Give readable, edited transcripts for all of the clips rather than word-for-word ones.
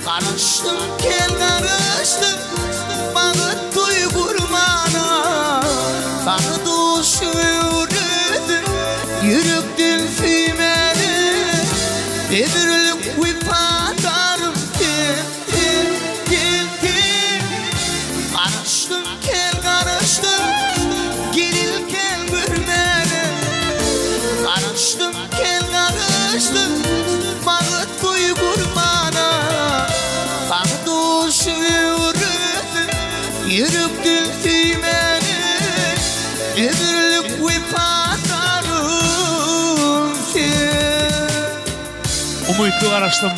Garaşdym kel garaşdym Bagyt toý gurmana Saňa duşup öwrüldim Ýürekden söýmäne Ömürlik wepadarym sen sen sen sen Garaşdym kel garaşdym Gelilken görmäne Garaşdym kel garaşdym Bagyt toý gurmana Saňa duşup öwrüldim Ýürekden söýmäne Ömürlik wepadarym sen. Umytly garaşdym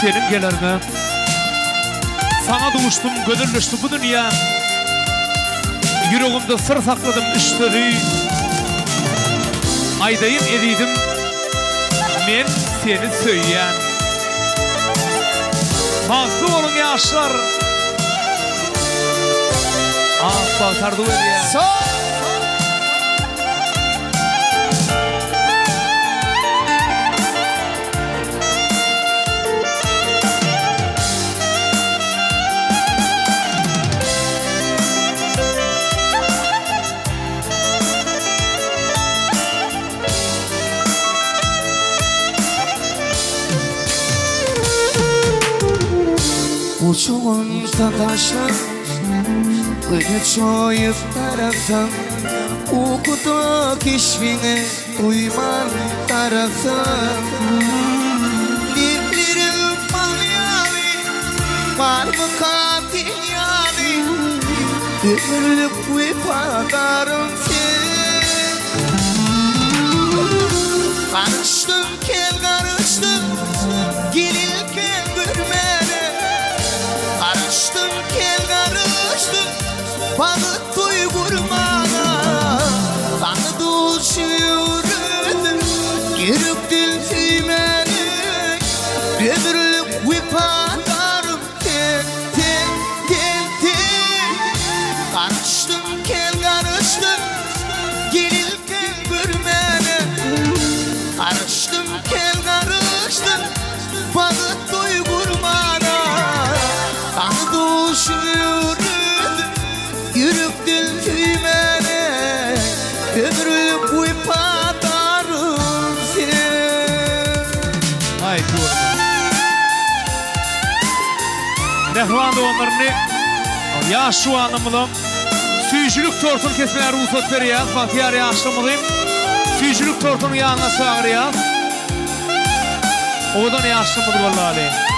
seniň gelerňe Saňa duşdum gözelleşdi bu dünýäm Ýüregimde syr sakladym üç sözi Aýdaýyn ezizim men seni söýýän Bagtly boluň ýaşlar. Ak bagt arzuw edýän. Guçugymda taşlap, Güne çoýup daragtam, Ukuda keşbiňi duýman daragtam. Leblerim bal ýaly, Barmyka sen ýaly, Ömürlik wepadarym sen. Garaşdym kel garaşdym Gelilken görmäne Garaşdym kel garaşdym Bagyt toý gurmana Saňa duşup ýördüm Ýürekden söýmäne Ömürlik wepadarym Sen, sen, sen, sen Garaşdym kel garaşdym Gelilken görmäne Garaşdym kel garaşdym Bagyt toý gurmana Saňa duşup ýördüm Ýürekden söýmäne Ömürlik wepadarym sen. Aý tüweleme. Mähriban doganlar indi ýaş juwanlarymyza süýjülik tortuny kesmäge rugsat berýäris. Bagtyýar ýaşlarymyzy süýjülik tortunyň ýanyna çagyrýarys. Owadan ýaşlarymyzy gollaly.